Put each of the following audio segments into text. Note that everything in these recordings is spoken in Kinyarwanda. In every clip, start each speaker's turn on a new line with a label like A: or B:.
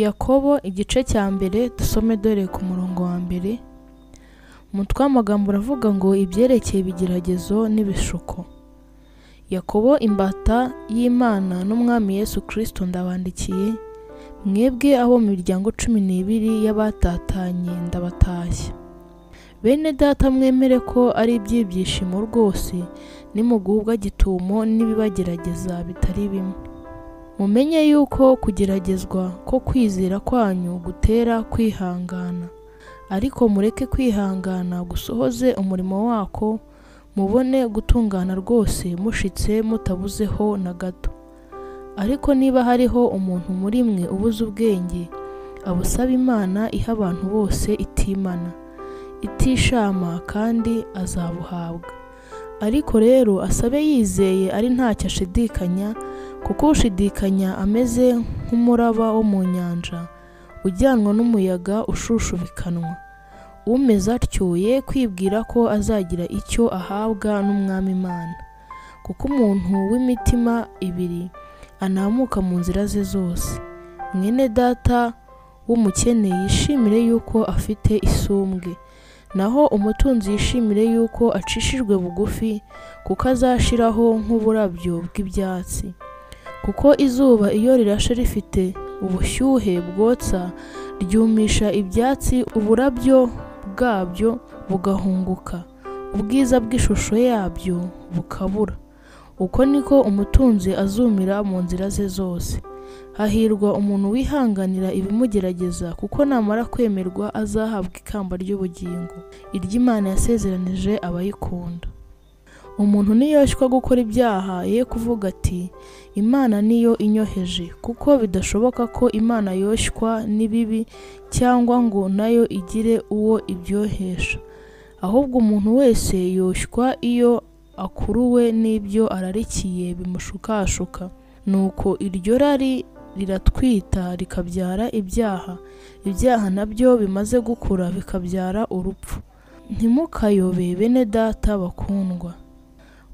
A: Yakobo igice cya mbere dusome dore ku murongo wa mbere. Umutwe w'amagambo uravuga ngo ibyerekeye ibigeragezo n'ibishuko. Yakobo imbata y'Imana n'Umwami Yesu Kristo ndabandikiye, mwebwe abo mu miryango 12 y'abatatanye ndabatashya. Bene data mwemere ko ari iby'ibyishimo rwose nimugubwa gitumo n'ibibagerageza bitari bimwe. Mumenye yuko kugeragezwa ko kwizera kwanyu gutera kwihangana, ariko mureke kwihangana gusohoze umurimo wako, mubone gutungana rwose mushitse mutabuzeho na gato. Ariko niba hariho umuntu muri mwe ubuze ubwenge, abusaba Imana iha abantu bose itimana, itishama, kandi azabuhabwa. Ariko rero asabe yizeye ari ntacyo ashidikanya, kuko ushidikanya ameze nk'umuraba wo mu nyanja ujyanwa n'umuyaga ushushubikanwa. Umeze atyo ye kwibwira ko azagira icyo ahabwa n'Umwami Imana, kuko umuntu w'imitima ibiri anamuka mu nzira ze zose. Mwene data w'umukene yishimire yuko afite isumbwe, naho umutunzi yishimire yuko acishijwe bugufi, kuko azashiraho nk'uburabyo bw'ibyatsi. Kuko izuba iyo rirashe rifite ubushyuhe bwotsa, ryumisha ibyatsi, uburabyo bwabyo bugahunguka, ubwiza bw'ishusho yabyo bukabura. Uko niko umutunzi azumira mu nzira ze zose. Hahirwa umuntu wihanganira ibimugerageza, kuko namara kwemerwa azahabwa ikamba ry'ubugingo, iry'Imana yasezeranije abayikunda. Umuntu niyoshywa gukora ibyaha ye kuvuga ati Imana niyo inyoheje, kuko bidashoboka ko Imana yoshywa n'ibibi cyangwa ngo nayo igire uwo ibyohesha. Ahubwo umuntu wese yoshywa iyo akuruwe n'ibyo ararikiye bimushukashuka. Nuko iryo rari riratwita rikabyara ibyaha, ibyaha nabyo bimaze gukura bikabyara urupfu. Ntimukayobe bene data bakundwa.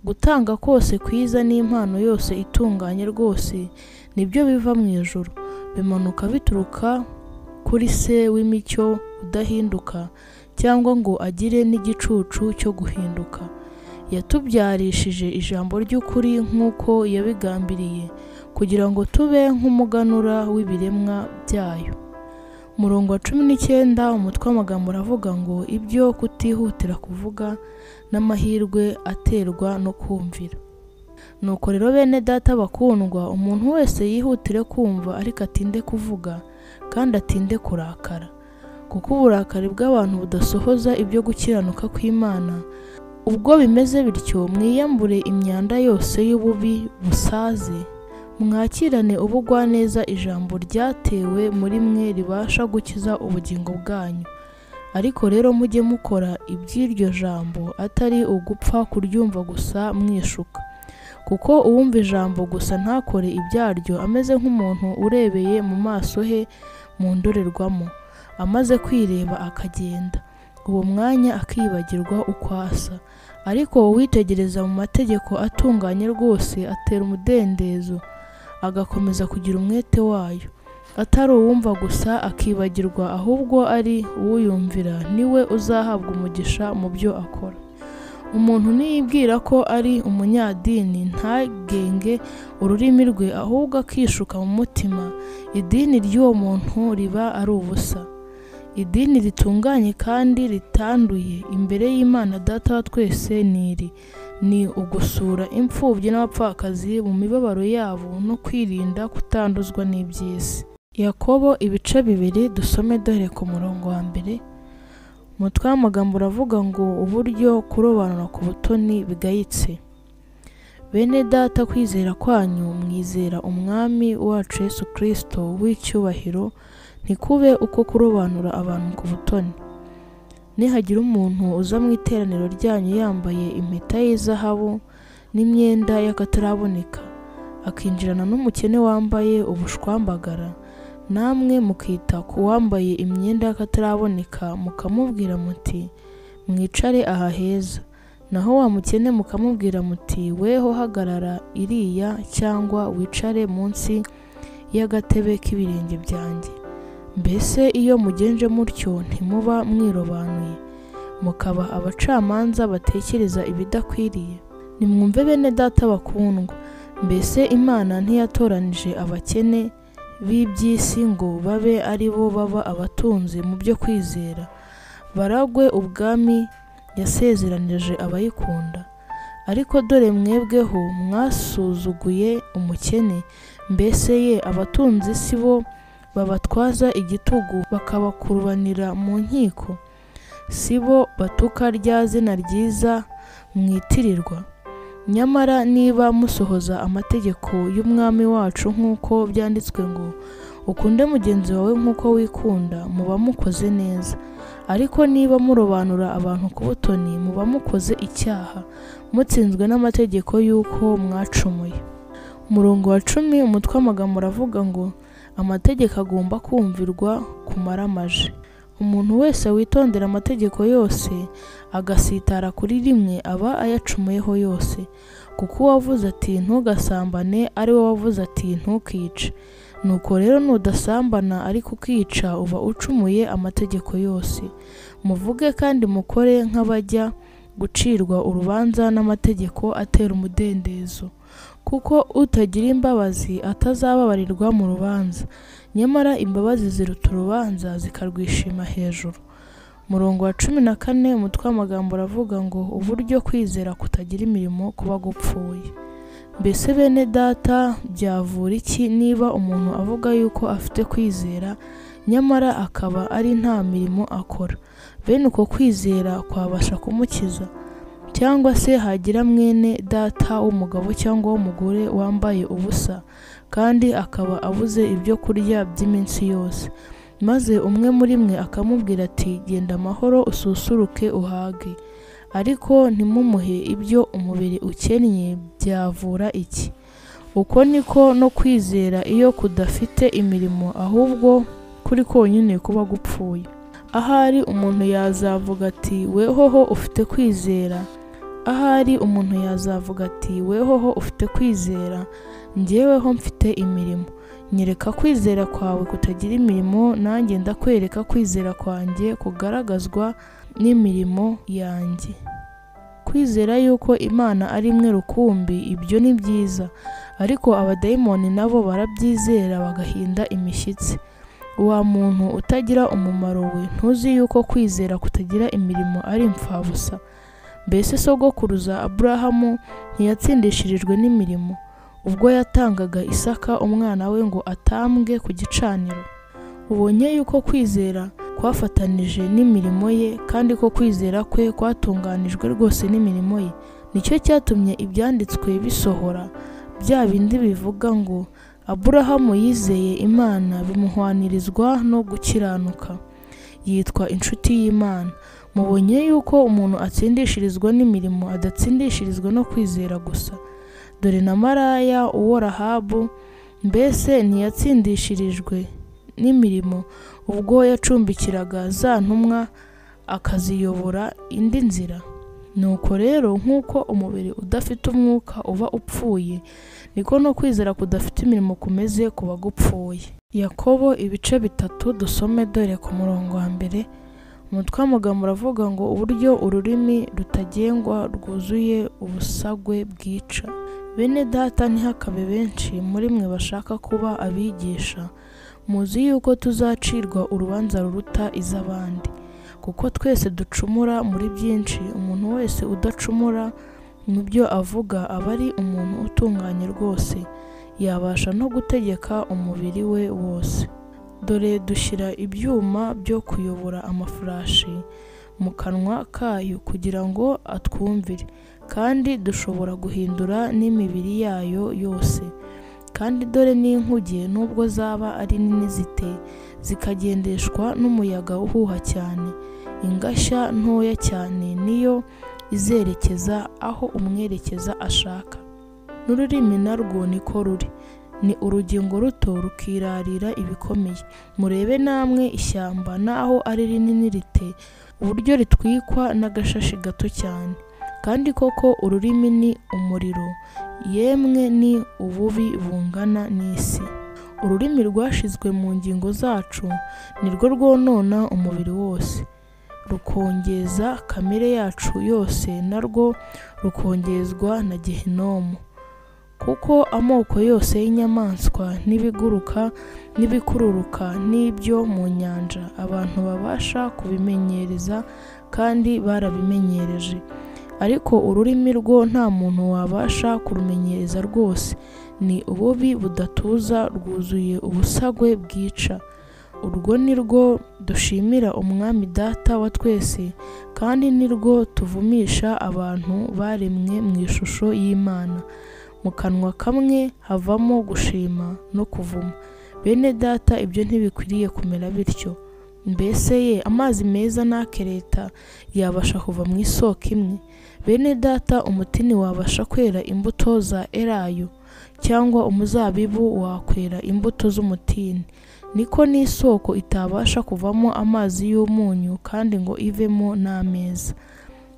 A: Gutanga kose kwiza n'impano yose itunganye rwose nibyo biva mu ijuru, bimanuka bituruka kuri Se w'imicyo udahinduka, cyangwa ngo agire n'igicucu cyo guhinduka. Yatubyarishije ijambo ry'ukuri nk'uko yabigambiriye, kugira ngo tube nk'umuganura w'ibiremwa byayo. Umurongo wa 19 umutwe w'amagambo uravuga ngo ibyo kutihutira kuvuga n'amahirwe aterwa no kumvira. Nuko rero bene data bakundwa, umuntu wese yihutire kumva ariko atinde kuvuga, kandi atinde kurakara, kuko uburakari bw'abantu budasohoza ibyo gukiranuka kw'Imana. Ubwo bimeze bityo, mwiyambure imyanda yose y'ububi busaze, mwakirane ubugwaneza ijambo ryatewe muri mwe ribasha gukiza ubugingo bwanyu. Ariko rero mujye mukora iby'iryo jambo, atari ugupfa kuryumva gusa mwishuka. Kuko uwumva ijambo gusa ntakore ibyaryo ameze nk'umuntu urebeye mu maso he mu ndorerwamo, amaze kwireba akagenda, uwo mwanya akibagirwa uko asa. Ariko uwitegereza mu mategeko atunganye rwose atera umudendezo, agakomeza kugira umwete wayo. Atari uwumva gusa akibagirwa, ahubwo ari uwuyumvira, niwe uzahabwa umugisha mu byo akora. Umuntu niyibwira ko ari umunyadini ntagenge ururimi rwe, ahubwo akishuka mu mutima, idini ry'uwo muntu riba ari ubusa. Idini ritunganye kandi ritanduye imbere y'Imana Data wa twese ni iri: ni ugusura imfubyi n'abapfakazi mu mibabaro yabo no kwirinda kutanduzwa n'iby'isi. Yakobo ibice 2 dusome dore ku murongo wa mbere. Umutwe w'amagambo uravuga ngo uburyo kurobanura ku butoni bigayitse. Bene data, kwizera kwanyu mwizera Umwami wacu Yesu Kristo w'icyubahiro ntikube uko kurobanura abantu ku butoni. Nihagira umuntu uza mu iteraniro ryanyu yambaye impeta y'izahabu n'imyenda y'akataraboneka, akinjirana n'umukene wambaye ubushwambagara, namwe mukita ku wambaye imyenda y'akataraboneka mukamubwira muti mwicare aha heza, naho wa mukene mukamubwira muti weho hagarara iriya cyangwa wicare munsi y'agatebe k'ibirenge byanjye. Mbese iyo mugenje mutyo ntimuba mwirobanuye, mukaba abacamanza batekereza ibidakwiriye? Nimwumve bene data bakundwa, mbese Imana ntiyatoranije abakene b'iby'isi ngo babe ari bo baba abatunzi mu byo kwizera, baragwe ubwami yasezeranije abayikunda? Ariko dore mwebweho mwasuzuguye umukene. Mbese ye abatunzi si bo babatwaza igitugu bakabakurubanira mu nkiko? Si bo batuka rya zina ryiza mwitirirwa? Nyamara niba musohoza amategeko y'Umwami wacu nk'uko byanditswe ngo ukunde mugenzi wawe nk'uko wikunda, muba mukoze neza. Ariko niba murobanura abantu ku butoni, muba mukoze icyaha, mutsinzwe n'amategeko y'uko mwacumuye. Umurongo wa 10 umutwe w'amagambo uravuga ngo amategeko agomba kumvirwa kumaramaje. Umuntu wese witondera amategeko yose agasitara kuri rimwe aba ayacumuyeho yose. Kuko uwavuze ati ntugasambane ari we wavuze ati ntukice. Nuko rero nudasambana ariko ukica uba ucumuye amategeko yose. Muvuge kandi mukore nk'abajya gucirwa urubanza n'amategeko atera umudendezo, kuko utagira imbabazi atazababarirwa mu rubanza. Nyamara imbabazi ziruta urubanza zikarwishima hejuru. Umurongo wa 14 umutwe w'amagambo uravuga ngo uburyo kwizera kutagira imirimo kuba gupfuye. Mbese bene data, byavura iki niba umuntu avuga yuko afite kwizera nyamara akaba ari nta mirimo akora? Bene uko kwizera kwabasha kumukiza? Cyangwa se hagira mwene data w'umugabo cyangwa w'umugore wambaye ubusa kandi akaba abuze ibyo kurya by'iminsi yose, maze umwe muri mwe akamubwira ati genda amahoro ususuruke uhage, ariko ntimumuhe ibyo umubiri ukennye, byavura iki? Uko niko no kwizera iyo kudafite imirimo ahubwo kuri konyine kuba gupfuye. Ahari umuntu yazavuga ati wehoho ufite kwizera, ahari umuntu yazavuga ati wehoho ufite kwizera, njyeweho mfite imirimo. Nyereka kwizera kwawe kutagira imirimo, nanjye ndakwereka kwizera kwanjye kugaragazwa n'imirimo yanjye. Kwizera yuko Imana ari imwe rukumbi, ibyo ni byiza, ariko abadayimoni nabo barabyizera bagahinda imishyitsi. Wa muntu utagira umumaro we, ntuzi yuko kwizera kutagira imirimo ari imfabusa? Mbese sogokuruza Aburahamu ntiyatsindishirijwe n'imirimo, ubwo yatangaga Isaka umwana we ngo atambwe ku gicaniro? Ubonye yuko kwizera kwafatanije n'imirimo ye, kandi ko kwizera kwe kwatunganijwe rwose n'imirimo ye. Nicyo cyatumye ibyanditswe bisohora, bya bindi bivuga ngo Aburahamu yizeye Imana bimuhwanirizwa no gukiranuka, yitwa inshuti y'Imana. Mubonye yuko umuntu atsindishirizwa n'imirimo, adatsindishirizwa no kwizera gusa. Dore na maraya uwo Rahabu, mbese ntiyatsindishirijwe n'imirimo ubwo yacumbikiraga za ntumwa akaziyobora indi nzira? Nuko rero nk'uko umubiri udafite umwuka uba upfuye, niko no kwizera kudafite imirimo kumeze kuba gupfuye. Yakobo ibice 3 dusome dore ku murongo wa 1. Umutwe w'amagambo uravuga ngo uburyo ururimi rutagengwa rwuzuye ubusagwe bwica. Bene data, ntihakabe benshi muri mwe bashaka kuba abigisha, muzi yuko tuzacirwa urubanza ruruta iz'abandi. Kuko twese ducumura muri byinshi, umuntu wese udacumura mu byo avuga aba ari umuntu utunganye rwose, yabasha no gutegeka umubiri we wose. Dore dushyira ibyuma byo kuyobora amafarashi mu kanwa kayo kugira ngo atwumvire, kandi dushobora guhindura n'imibiri yayo yose. Kandi dore n'inkuge nubwo zaba ari nini zite, zikagendeshwa n'umuyaga uhuha cyane, ingashya ntoya cyane niyo izerekeza aho umwerekeza ashaka. N'ururimi narwo niko ruri, ni urugingo ruto rukirarira ibikomeye. Murebe namwe ishyamba naho ari rinini rite, uburyo ritwikwa n'agashashi gato cyane. Kandi koko ururimi ni umuriro, yemwe ni ububi bungana n'isi. Ururimi rwashizwe mu ngingo zacu nirwo rwonona umubiri wose, rukongeza kamere yacu yose, narwo rukongezwa na Gehinomu. Kuko amoko yose y'inyamaswa n'ibiguruka n'ibikururuka n'ibyo mu nyanja abantu babasha kubimenyereza kandi barabimenyereje, ariko ururimi rwo nta muntu wabasha kurumenyereza rwose, ni ububi budatuza rwuzuye ubusagwe bwica. Urwo ni rwo dushimira Umwami Data wa twese, kandi ni rwo tuvumisha abantu baremwe mu ishusho y'Imana. Mu kanwa kamwe havamo gushima no kuvuma. Bene Data, ibyo ntibikwiriye kumera bityo. Mbese ye, amazi meza n'akereta yabasha kuva mu isoko imwe? Bene Data, umutini wabasha kwera imbuto za elayo, cyangwa umuzabibu wakwera imbuto z'umutini? Niko n'isoko itabasha kuvamo amazi y'umunyu kandi ngo ivemo n'ameza.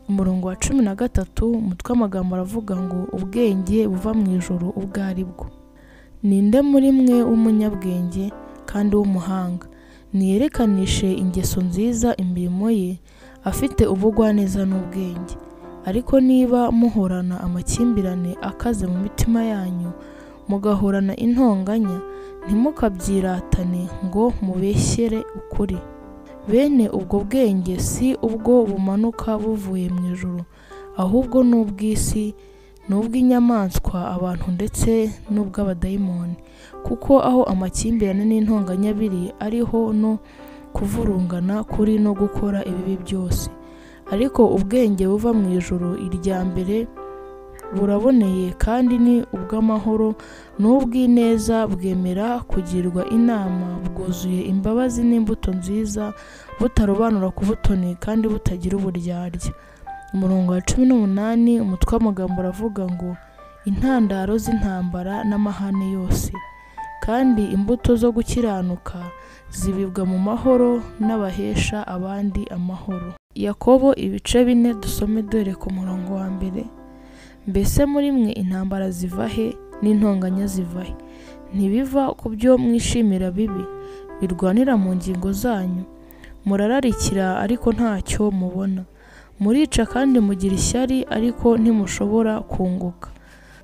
A: Umurongo wa 13, umutwe w'amagambo aravuga ngo ubwenge buva mu ijuru ubwo ari bwo. Ninde muri mwe w'umunyabwenge kandi w'umuhanga? Niyerekanishe ingeso nziza imirimo ye, afite ubugwaneza n'ubwenge. Ariko niba muhorana amakimbirane akaze mu mitima yanyu, mugahorana intonganya, ntimukabyiratane ngo mubeshyere ukuri. Bene ubwo bwenge si ubwo bumanuka buvuye mu ijuru, ahubwo ni ubw'isi, ni ubw'inyamaswa, abantu ndetse n'ubw'abadayimoni. Kuko aho amakimbirane n'intonganya biri, ariho no kuvurungana kuri no gukora ibibi byose. Ariko ubwenge buva mu ijuru, irya mbere buraboneye kandi ni ubw'amahoro, n'ubw'ineza, bwemera kugirwa inama, bwuzuye imbabazi n'imbuto nziza, butarobanura ku butoni kandi butagira uburyarya. Umurongo wa 18, umutwe w'amagambo aravuga ngo intandaro z'intambara n'amahane yose, kandi imbuto zo gukiranuka zibibwa mu mahoro n'abahesha abandi amahoro. Yakobo ibice 4, dusome dore ku murongo wa 1. Mbese muri mwe intambara ziva he n'intonganya ziva he? Ntibiva ku byo mwishimira bibi birwanira mu ngingo zanyu? Murararikira ariko ntacyo mubona, murica kandi mugira ishyari ariko ntimushobora kunguka.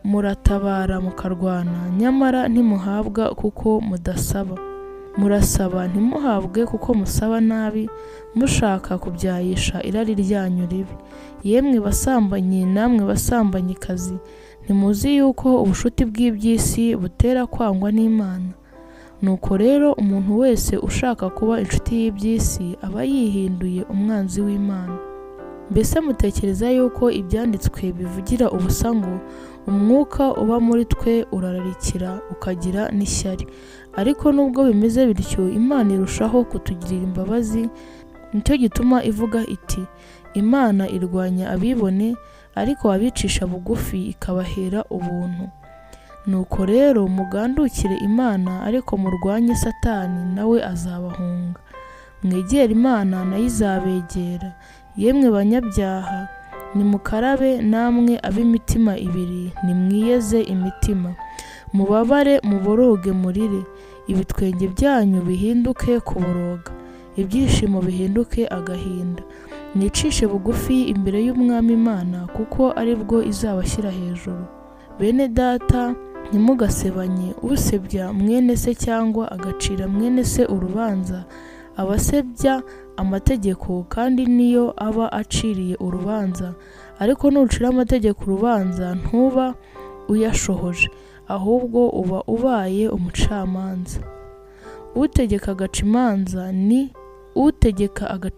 A: Muratabara mukarwana, nyamara ntimuhabwa kuko mudasaba. Murasaba ntimuhabwe kuko musaba nabi, mushaka kubyayisha irari ryanyu ribi. Yemwe basambanyi namwe basambanyikazi, ntimuzi yuko ubushuti bw'iby'isi butera kwangwa n'Imana? Nuko rero umuntu wese ushaka kuba inshuti y'iby'isi aba yihinduye umwanzi w'Imana. Mbese mutekereza yuko ibyanditswe bivugira ubusa ngo umwuka uba muri twe urararikira ukagira n'ishyari? Ariko nubwo bimeze bityo, Imana irushaho kutugirira imbabazi. Nicyo gituma ivuga iti Imana irwanya abibone, ariko abicisha bugufi ikabahera ubuntu. Nuko rero mugandukire Imana, ariko murwanye Satani, nawe azabahunga. Mwegere Imana, nayo izabegera. Yemwe banyabyaha, nimukarabe, namwe ab'imitima ibiri nimwiyeze imitima. Mubabare, muboroge, murire, ibitwenge byanyu bihinduke kuboroga, ibyishimo bihinduke agahinda. Mwicishe bugufi imbere y'Umwami Imana, kuko ari bwo izabashyira hejuru. Bene Data, ntimugasebanye. Usebya mwene se cyangwa agacira mwene se urubanza, aba asebya amategeko, kandi niyo aba aciriye urubanza. Ariko nucira amategeko urubanza, ntuba uyashohoje, ahubwo uba ubaye umucamanza. Utegeka agaca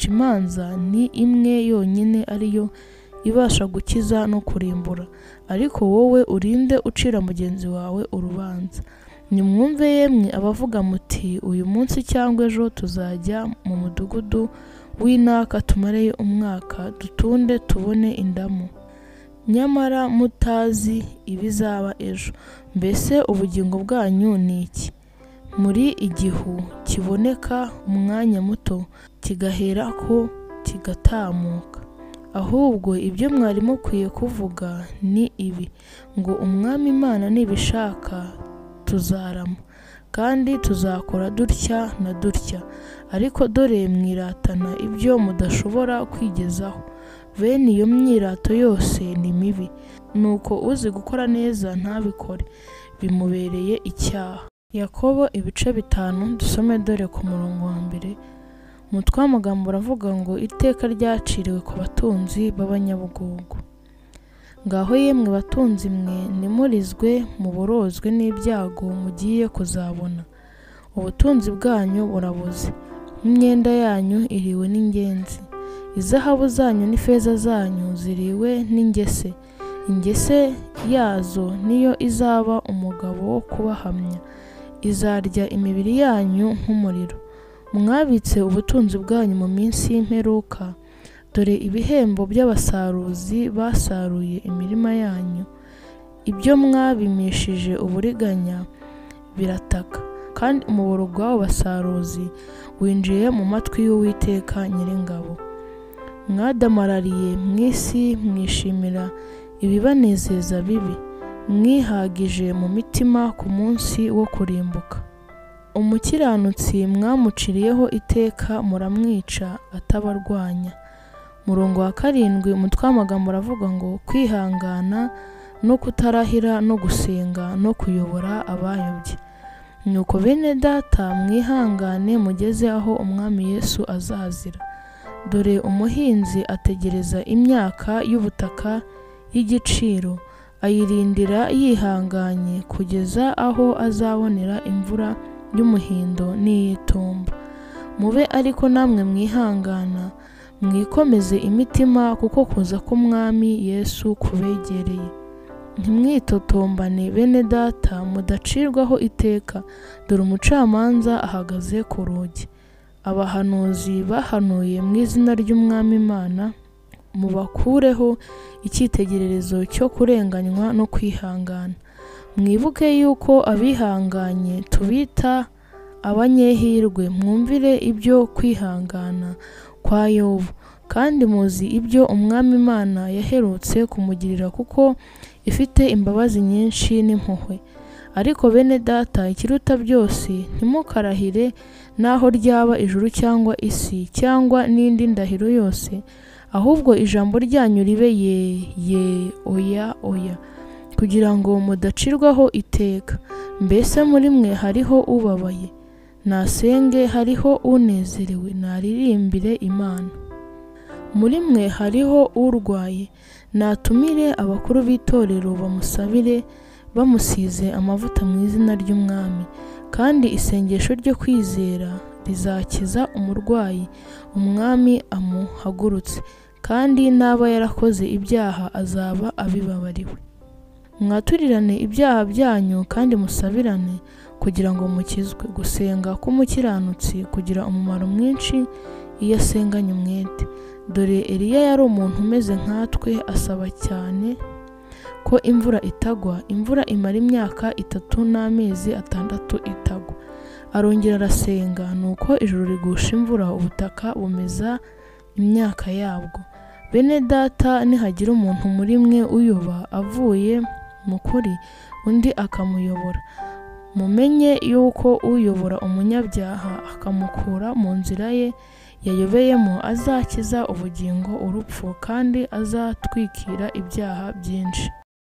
A: imanza ni imwe yonyine, ariyo ibasha gukiza no kurimbura. Ariko wowe urinde ucira mugenzi wawe urubanza. Nimwumve yemwe abavuga muti uyu munsi cyangwa ejo tuzajya mu mudugudu w'inaka tumareyo umwaka, dutunde tubone indamu. Nyamara mutazi ibizaba ejo. Mbese ubugingo bwanyu ni iki? Muri igihu kiboneka umwanya muto, kigaherako kigatamuka. Ahubwo ibyo mwari mukwiye kuvuga ni ibi ngo Umwami Imana nibishaka tuzarama kandi tuzakora dutya na dutya. Ariko dore mwiratana ibyo mudashobora kwigezaho. Bene iyo myirato yose ni mibi. Nuko uzi gukora neza ntabikore, bimubereye icyaha. Yakobo ibice 5 dusome dore ku murongo wa 1. Umutwe w'amagambo uravuga ngo iteka ryaciriwe ku batunzi b'abanyabugugu. Ngaho yemwe batunzi mwe, nimurizwe muborozwe n'ibyago mugiye kuzabona. Ubutunzi bwanyu buraboze, n'imyenda yanyu iriwe n'ingenzi. Izahabu zanyu n'ifeza zanyu ziriwe n'ingese. Ingese yazo niyo izaba umugabo wo kubahamya, izarya imibiri yanyu nk'umuriro. Mwabitse ubutunzi bwanyu mu minsi y'imperuka. Dore ibihembo by'abasaruzi basaruye imirima yanyu. Ibyo mwabimishije uburiganya birataka, kandi umuborogo w'abo basaruzi winjiye mu matwi y'Uwiteka Nyiringabo. Mwadamarariye mu isi, mwishimira ibibanezeza bibi, mwihagije mu mitima ku munsi wo kurimbuka. Umukiranutsi mwamuciriyeho iteka, muramwica atabarwanya. Murongo wa 7 umutwe w'amagambo uravuga ngo kwihangana no kutarahira no gusenga no kuyobora abayobye. Nuko bene data, mwihangane mugeze aho Umwami Yesu azazira. Dore umuhinzi ategereza imyaka y'ubutaka y'igiciro, ayirindira yihanganye kugeza aho azabonera imvura y'umuhindo n'iy'itumba. Mube ariko namwe mwihangana, mwikomeze imitima, kuko kuza k'Umwami Yesu kubegereye. Ntimwitotombane bene data, mudacirwaho iteka. Dore umucamanza ahagaze ku rugi. Abahanuzi bahanuye mu izina ry'Umwami Imana, mubakureho icyitegererezo cyo kurenganywa no kwihangana. Mwibuke yuko abihanganye tubita abanyehirwe. Mwumvire ibyo kwihangana kwa Yobu, kandi muzi ibyo Umwami Imana yaherutse kumugirira, kuko ifite imbabazi nyinshi n'impuhwe. Ariko bene data, ikiruta byose, ntimukarahire naho ryaba ijuru cyangwa isi cyangwa n'indi ndahiro yose, ahubwo ijambo ryanyu ribe ye, ye, oya, oya, kugira ngo mudacirwaho iteka. Mbese muri mwe hariho ubabaye? Nasenge. Hariho unezerewe? Naririmbire Imana. Muri mwe hariho urwaye? Natumire abakuru b'itorero bamusabire, bamusize amavuta mu izina ry'Umwami. Kandi isengesho ryo kwizera rizakiza umurwayi, Umwami amuhagurutse, kandi n'aba yarakoze ibyaha azaba abibabariwe. Mwaturirane ibyaha byanyu kandi musabirane kugira ngo mukizwe. Gusenga k'umukiranutsi kugira umumaro mwinshi iyo asenganye umwete. Dore Eliya yari umuntu umeze nkatwe, asaba cyane ko imvura itagwa. Imvura imara imyaka 3 n'amezi 6 itagwa. Arongera arasenga, nuko ijuru rigusha imvura, ubutaka bumeza imyaka yabwo. Bene data, nihagira umuntu muri mwe uyoba avuye mu kuri, undi akamuyobora, mumenye yuko uyobora umunyabyaha akamukura mu nzira ye yayobeyemo azakiza ubugingo urupfu, kandi azatwikira ibyaha byinshi.